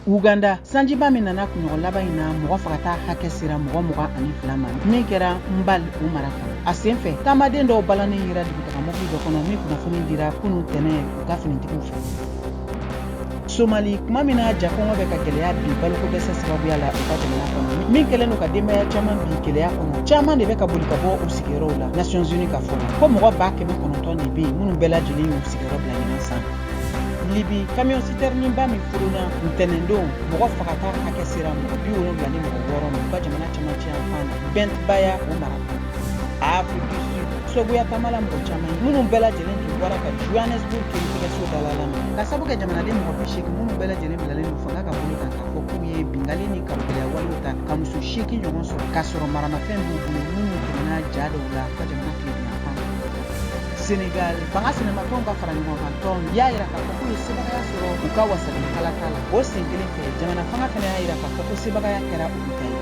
Uganda, sanjiba min nana kunɲɔgɔn laban in na, mɔgɔ fagata hakɛ sera mɔgɔ 22 ma, min kɛra Mbale o mara kɔnɔ. A senfɛ, taamaden dɔw balannen yera dugutaga mobili dɔ kɔnɔ min kunnafoni dira kunun tɛnɛ u ka finitigiw fɛ. Somali, kuma min na jakɔngɔ bɛ ka gɛlɛya bi baloko dɛsɛ sababuya la u ka jamana kɔnɔ, min kɛlen don ka denbaya caman bi gɛlɛya kɔnɔ, caman de bɛ ka boli ka bɔ u sigiyɔrɔw la. Nations Unies ka fɔ la ko mɔgɔ 900,000 de bɛ yen minnu bɛɛ lajɛlen y'u sigiyɔrɔ bila ɲinan san. Libi, kamiyɔn sitɛrininba min forona ntɛnɛndon, mɔgɔ fagata hakɛ sera mɔgɔ 76 ma u ka jamana cɛmancɛ yanfan na, Bent Baya o mara kɔnɔ. Afrique du Sud, sogoya taamala mɔgɔ caman ye minnu bɛɛ lajɛlen tun bɔra ka Johannesburg kiiritigɛso dala lamini ka sabu kɛ jamanaden mɔgɔ 80 minnu bɛɛ lajɛlen bilalen don fanga ka bolo kan k'a fɔ k'u ye binkanni ni karogɛlɛya walew ta ka muso 8 ɲɔgɔn sɔrɔ k'a sɔrɔ maramafɛn b'u bolo minnu tɛmɛna ja dɔw la u ka jamana tilebinyanfan. Senegal, fanga sinamatɔnw ka fara ɲɔgɔn kan tɔn y'a yira k'a fɔ k'u ye sebagaya sɔrɔ u ka wasaden kalata la. O sen kelen fɛ, jamana fanga fana y'a yira k'a fɔ ko sebagaya kɛra olu ta ye.